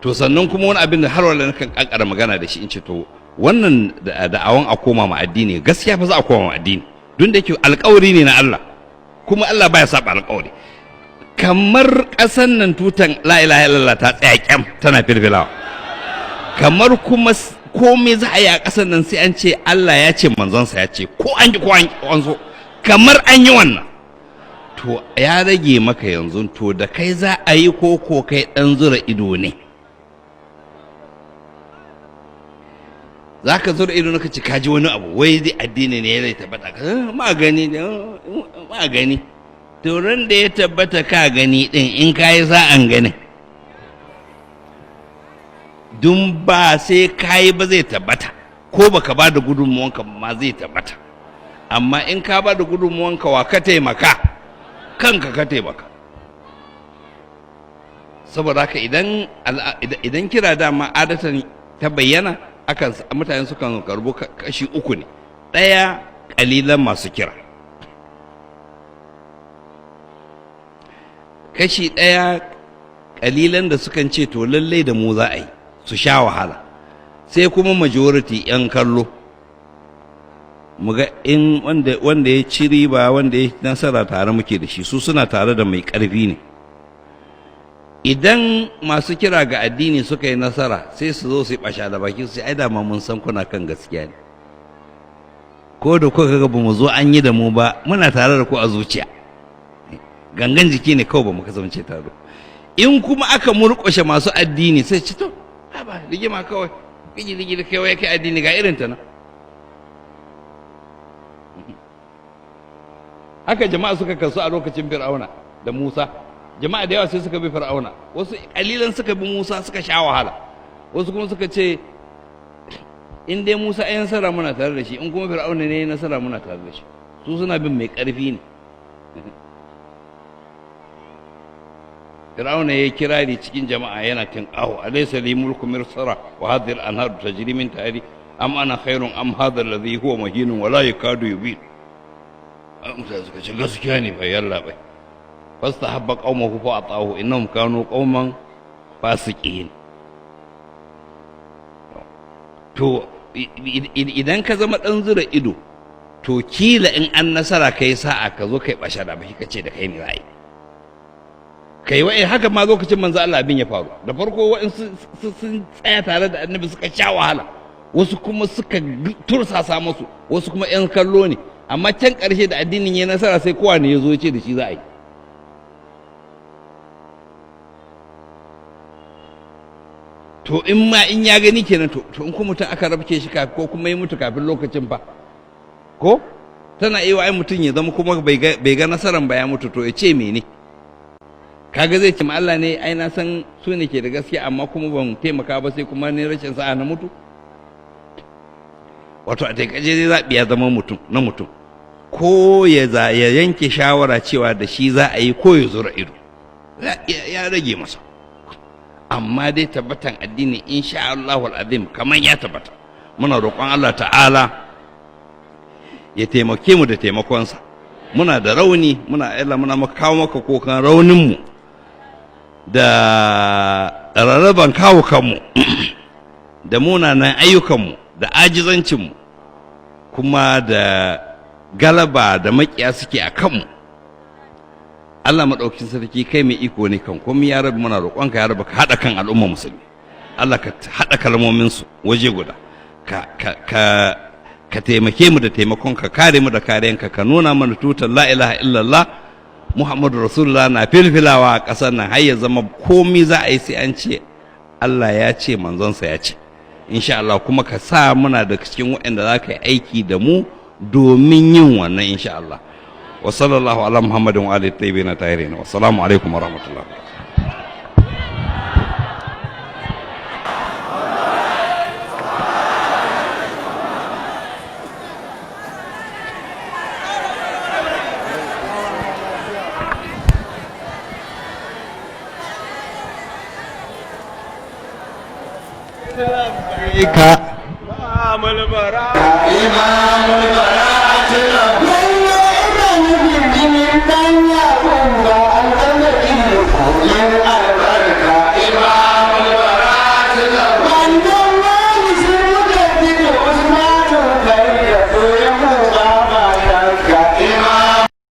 To sannan kuma wani abin da har wala nakan kankara magana da shi, in ce to wannan da'awan a koma ma addini, gaskiya fa za a koma ma addini, don da yake alƙawari ne na Allah, kuma Allah baya saba alƙawari. Kamar ƙasan nan tutan la ilaha illallah ta tsaya kyam tana filfilawa, kamar kuma komai za a yi a ƙasar nan sai an ce Allah ya ce manzonsa ya ce, ko an ki ko an so, kamar an yi wannan. To ya rage maka yanzu, to da kai za a yi ko kai ɗan zura ido ne? Za ka zura ido ka ci kaji wani abu wai dai addini ne ya zai tabbata, ma gani ma gani. To ran da ya tabbata ka gani din, in ka yi sa'an ganin, dun ba sai ka yi ba zai tabbata, ko baka ba da gudunmuwanka ma zai tabbata. Amma in ka ba da gudunmuwanka, wa ka taimaka? Kanka ka taimaka. Saboda haka idan kira dama adatan ta bayyana, akan mutane sukan karbu kashi uku ne. Ɗaya, ƙalilan masu kira. Kashi ɗaya, ƙalilan da sukan ce to lallai da mu za a yi, su sha wahala. Sai kuma majority, 'yan kallo, muga in wanda ya ci riba, wanda ya nasara, tare muke da shi. Su suna tare da mai ƙarfi ne. Idan masu kira ga addini suka yi nasara, sai su zo su yi ɓasha da baki su ce, ai dama mun san kuna kan gaskiya ne, ko da kuka ga ba mu zo an yi da mu ba, muna tare da ku a zuciya, gangan jiki ne kawai ba mu kasance tare. In kuma aka murƙushe masu addini, sai ci to haba rigima kawai, gigi gigi kai, wai kai addini ga irin ta nan. Haka jama'a suka kasu a lokacin Fir'auna da Musa. Jama'a da yawa sai suka bi Fir'auna, wasu kalilan suka bi Musa suka sha wahala, wasu kuma suka ce in dai Musa ya nasara muna tare da shi, in kuma Fir'auna ne ya nasara muna tare da shi. Su suna bin mai ƙarfi ne. Fir'auna ya kirari cikin jama'a yana tinƙaho, alaysa li mulku mirsara wa hadhihi al-anharu tajri min tahti, am ana khairun am hadha alladhi huwa mahinun wa la yakadu yubin. Mutane suka ce gaskiya ne bai yalla bai. Fastahabba qaumahu fa ata'uhu innahum kanu qauman fasiqin. To idan ka zama dan zura ido, to kila in an nasara kai sa'a ka zo kai bashara ba ka ce da kai ne ra'ayi kai wa'in. Haka ma lokacin manzo Allah abin ya faru. Da farko wa'in sun tsaya tare da annabi suka sha wahala, wasu kuma suka tursasa musu, wasu kuma yan kallo ne. Amma can ƙarshe da addinin ya nasara, sai kowa ne ya zo ce da shi za a yi. To in ma in ya gani kenan, to in kuma mutum aka rabke shi ko kuma ya mutu kafin lokacin fa, ko tana iya ai mutum ya zama kuma bai ga nasaran ba ya mutu, to ya ce mene? Kaga zai ce ma Allah ne, ai na san su ne ke da gaskiya, amma kuma ban taimaka ba, sai kuma ne rashin sa'a na mutu. Wato a taikace zai zaɓi ya zama mutum na mutum, ko ya yanke shawara cewa da shi za a yi, ko ya zura ido, ya rage masa. Amma dai tabbatan addini insha Allahu al'azim kamar ya tabbata. Muna roƙon Allah ta'ala ya taimake mu da taimakonsa. Muna da rauni, muna Allah muna kawo maka kokan rauninmu da rarraban kawo kanmu da munanan ayyukanmu da ajizancinmu, kuma da galaba da makiya suke a kanmu. Allah maɗaukin sarki, kai mai iko ne kan komai. Ya rabu, muna roƙonka ya rabu ka haɗa kan al'umma musulmi. Allah ka haɗa kalmominsu waje guda, ka taimake mu da taimakon ka, kare mu da kariyanka, ka nuna mana tutar la ilaha illallah Muhammadu Rasulullah na filfilawa a ƙasar nan, har ya zama komai za a yi sai an ce Allah ya ce manzonsa ya ce, insha Allah. Kuma ka sa muna da cikin waɗanda za ka yi aiki da mu domin yin wannan, insha Allah. Wa sallallahu ala Muhammadin wa alihi tayyibin tahirin. Wa assalamu alaikum wa rahmatullah. إمام البراءة.